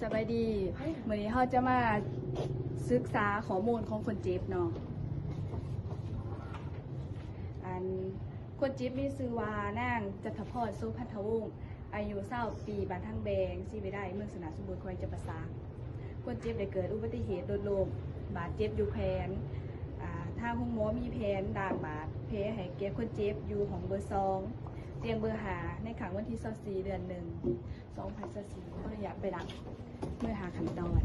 ສະບາຍດີ ມື້ນີ້ເຮົາຈະມາສຶກສາຂໍ້ມູນຂອງຄົນເຈັບເນາະ. ອັນ ຄົນເຈັບມີຊື່ວ່າ ນາງ ຈັນທະພອນ ໂສພັນທະວົງ ອາຍຸ ຊາວ ປີ ບ້ານທາງແບງ ສີວິໄລ ເມືອງຊະນະສົມບູນ ແຂວງຈຳປາສັກ. ຄົນເຈັບໄດ້ເກີດອຸບັດຕິເຫດລົດລົ້ມ ບາດເຈັບຢູ່ແຂນ ອາ ທາງໂຮງໝໍມີແຜນລ້າງບາດແຜໃຫ້ແກ່ຄົນເຈັບຢູ່ຫ້ອງເບີສອງ ຕຽງເບີຫ້າ ໃນຄ່ຳວັນທີຊາວສີ່ ເດືອນໜຶ່ງ ສອງພັນຊາວສີ່ ຂໍອະນຸຍາດໄປລ້າງມືຫ້າຂັ້ນຕອນ.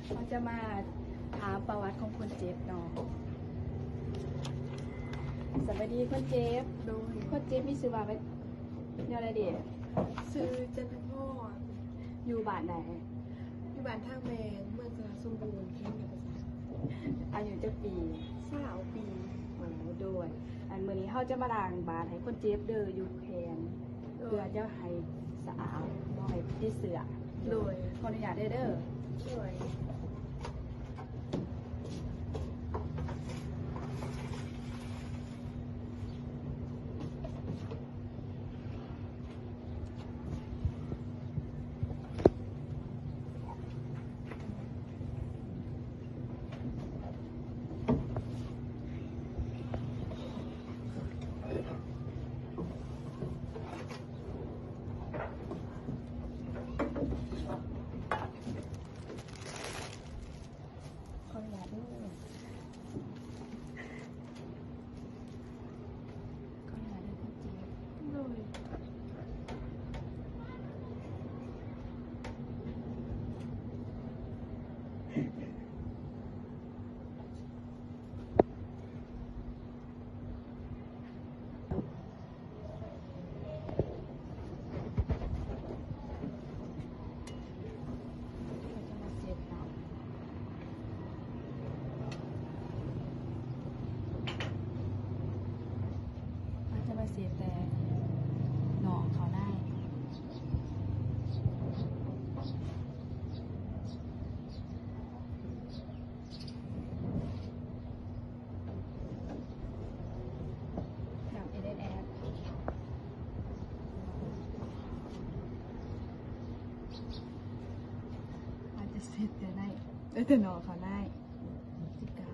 ເຮົາຈະມາຖາມປະຫວັດຂອງຄົນເຈັບເນາະ. ສະບາຍດີຄົນເຈັບ. ໂດຍ. ຄົນເຈັບມີຊື່ວ່າແນວໃດເດ? ຊື່ຈັນທະພອນ. ຢູ່ບ້ານໃດ? ຢູ່ບ້ານທາງແບງ ເມືອງຊະນະສົມບູນ ແຂວງຈຳປາສັກ. ອາຍຸຈັກປີ? ຊາວປີ. ໂອ້ ໂດຍ. ອັນ ມື້ນີ້ເຮົາຈະມາລ້າງບາດໃຫ້ຄົນເຈັບເດີ ຢູ່ແຂນ ໂດຍ. ເພື່ອຈະໃຫ້ສະອາດ ບໍ່ໃຫ້ຕິດເຊື້ອ. ໂດຍ. ຂໍອະນຸຍາດເດີ. ໂດຍ. ຂໍອະນຸຍາດເດີ. ຂໍອະນຸຍາດເດີຄົນເຈັບ. ໂດຍ. ເຮົາຈະມາເສບແຕ່ໜອງເຂົ້າໃນ. ນ້ຳເອເອັນເອ. ອາດຈະເສບແຕ່ໃນ ເອີ ແຕ່ໜອງເຂົ້າໃນ. ສິບເກົ້າ.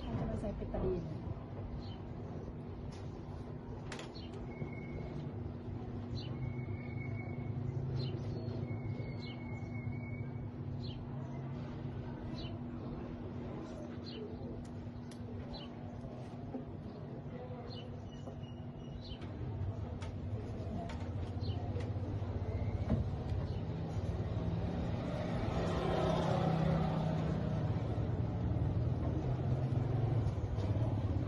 ເຮົາຈະມາໃສ່ເປຕາລີນ. ເຮົ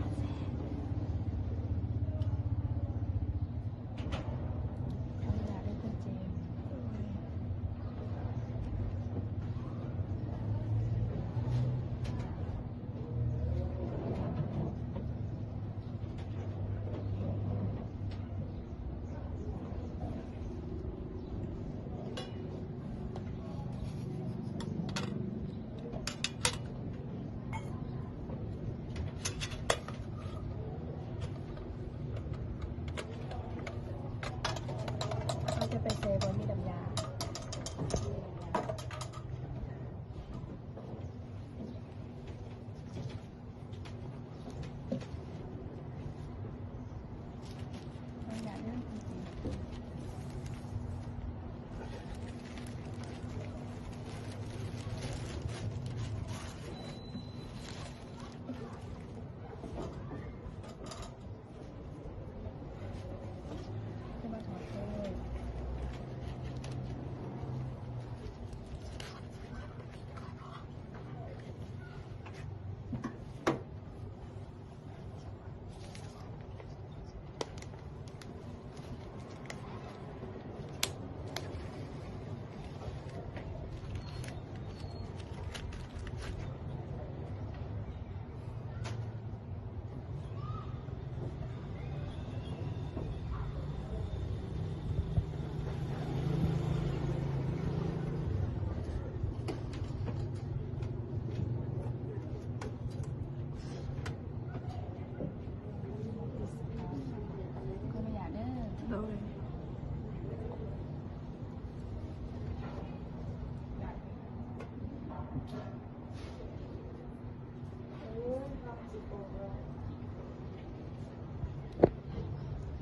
ດຽ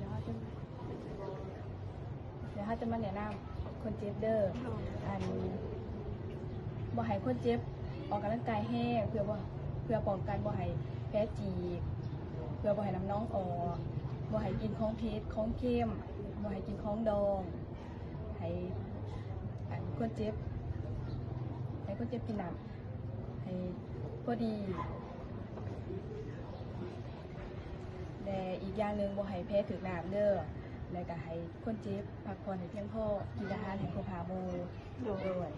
ວເຮົາຈະ ດຽວເຮົາຈະມາແນະນຳຄົນເຈັບເດີ. ອັນ ບໍ່ໃຫ້ຄົນເຈັບອອກກຳລັງກາຍແຮງ ເພື່ອບໍ່ ເພື່ອປ້ອງກັນບໍ່ໃຫ້ແຜຈີກ ເພື່ອບໍ່ໃຫ້ນ້ຳໜອງອອກ, ບໍ່ໃຫ້ກິນຂອງເຜັດ ຂອງເຄັມ, ບໍ່ໃຫ້ກິນຂອງດອງ. ໃຫ້ ອັນ ຄົນເຈັບ ໃຫ້ຄົນເຈັບກິນນ້ຳໃຫ້ພໍດີ ແລະ ອີກຢ່າງໜຶ່ງ ບໍ່ໃຫ້ແຜຖືກນ້ຳເດີ ແລະ ກະໃຫ້ຄົນເຈັບພັກຜ່ອນໃຫ້ພຽງພໍ ກິນອາຫານໃຫ້ຄົບຫ້າໝູ່. ໂດຍ ໂດຍ.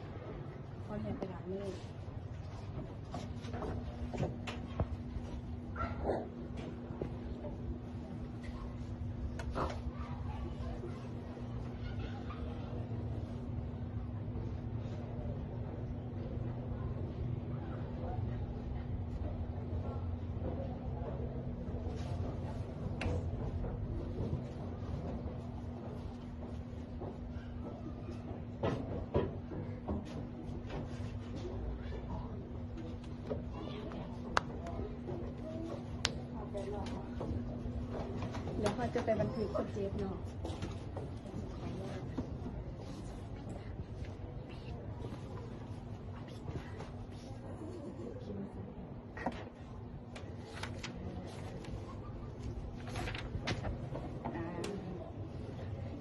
ຂໍອະນຸຍາດໄປລ້າງມື. ດຽວເຮົາຈະໄປບັນທຶກຄົນເຈັບເນາະ.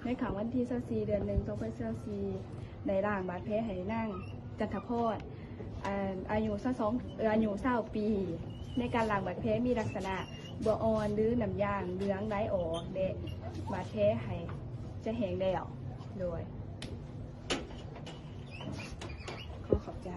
ໃນຄ່ຳວັນທີຊາວສີ່ ເດືອນໜຶ່ງ ສອງພັນຊາວສີ່ ໄດ້ລ້າງບາດແຜໃຫ້ນາງ ຈັນທະພອນ ອາ ອາຍຸຊາວສອງ ເອີ ອາຍຸຊາວປີ. ໃນການລ້າງບາດແຜມີລັກສະນະບົວອ່ອນ ຫຼື ນ້ຳຢາງເຫຼືອງໄຫຼອອກ ແລະ ບາດແຜໃຫ້ຈະແຫ້ງແລ້ວ. ໂດຍ ຂໍຂອບໃຈ.